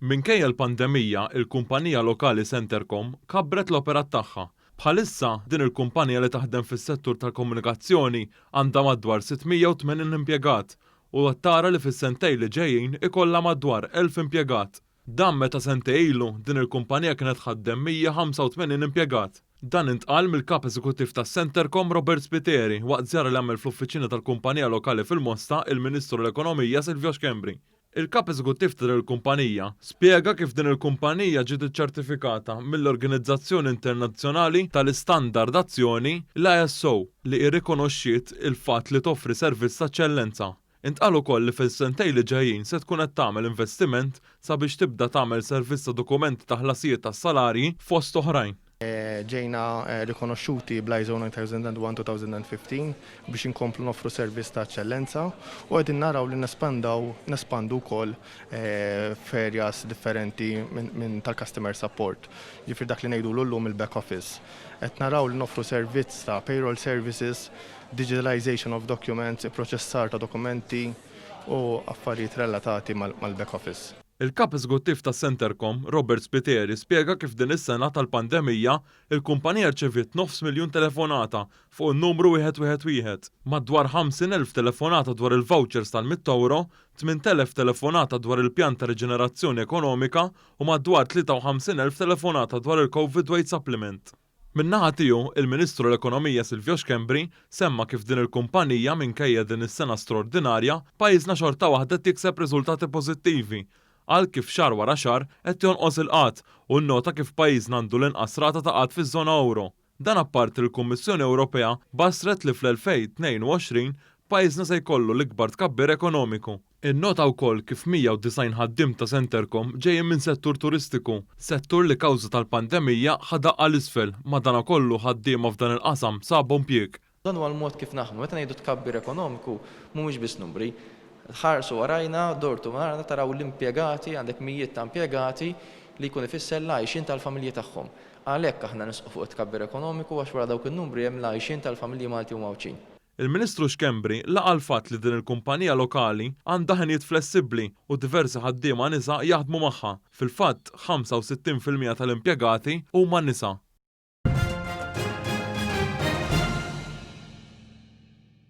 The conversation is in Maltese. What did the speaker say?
Minkejja l-pandemija, il-kumpanija lokali Centercom kabbret l-operat tagħha. Bħalissa, din il-kumpanija li taħdem fis-settur tal-komunikazzjoni għandha madwar 680 impjegat u qed tara li fis-sentejn li ġejjin ikollha madwar 1,000 impjegat. Dan meta sentejn ilu din il-kumpanija kienet tħaddem 185 impjegat. Dan intqal mill-Kap Eżekuttiv ta' Centercom Robert Spiteri waqt żjara li għamel fl-uffiċina tal-kumpanija lokali fil-Mosta il-Ministru l-Ekonomija Silvio Schembri. Il-Kap Eżekuttiv ta' din il-kumpanija spjega kif din il-kumpanija ġiet iċċertifikata mill-Organizzazzjoni Internazzjonali tal-Istandardazzjoni, l-ISO, li irrikonoxxiet il-fatt li toffri servizz ta' eċċellenza. Intqal ukoll li fis-sentejn li ġejjin se tkun qed tagħmel investiment sabiex tibda tagħmel servizz ta' dokumenti ta' ħlasijiet tas-salarji fost oħrajn. Ġejna rikonoxxuti bl-ISO 9001-2015 biex inkomplu noffru servizz ta' eċċellenza u qegħdin naraw li nespandaw nespandu wkoll f'areas differenti minn tal-customer support, jiġifieri dak li ngħidulu llum il-back office. Qed naraw li noffru servizz ta' payroll services, digitalization of documents, ipproċessar ta' dokumenti u affarijiet relatati mal-back office. Il-Kap Eżekuttiv ta' Centercom, Robert Spiteri, spjega kif din is-sena tal-pandemija, il-kumpanija rċeviet nofs miljun telefonata fuq in-numru wieħed wieħed wieħed, madwar 50,000 telefonata dwar il-vouchers tal-mitt ewro, 8,000 telefonata dwar il-pjan ta' riġenerazzjoni ekonomika u madwar 53,000 telefonata dwar il-Covid Wage Supplement. Min-naħa tiegħu, il-Ministru l-Ekonomija Silvio Schembri semma kif din il-kumpanija minkejja din is-sena straordinarja, pajjiżna xorta waħda qed jikseb riżultati pożittivi. Qal kif xahar wara xahar qed jonqos il-qgħad u nnota kif pajjiżna għandu l-inqas rata ta' qgħad fiż-żona ewro. Dan apparti li l-Kummissjoni Ewropea bassret li fl-2022 pajjiżna se jkollu l-ikbar tkabbir ekonomiku. Innota wkoll kif 190 ħaddiem ta' Centercom ġejjin minn settur turistiku, settur li kawża tal-pandemija ħa daqqa 'l isfel, madanakollu ħaddiema f'dan il-qasam sabu impjieg. Dan huwa l-mod kif naħdmu. Meta ngħidu tkabbir ekonomiku, mhumiex biss numri. Ħarsu warajna, dortu warajna taraw l-impjegati, għandek mijiet ta' impjegati li jkun ifisser l-għajxien tal-familji tagħhom. Għalhekk aħna nisqu fuq it-tkabbir ekonomiku għax wara dawk in-numri hemm l-għajxien tal-familji Malti u Għawdxin. Il-Ministru Schembri laqa' l-fatt li din il-kumpanija lokali għandha ħinijiet flessibbli u diversi ħaddiema nisa jaħdmu magħha. Fil-fatt, 65% tal-impjegati huma nisa.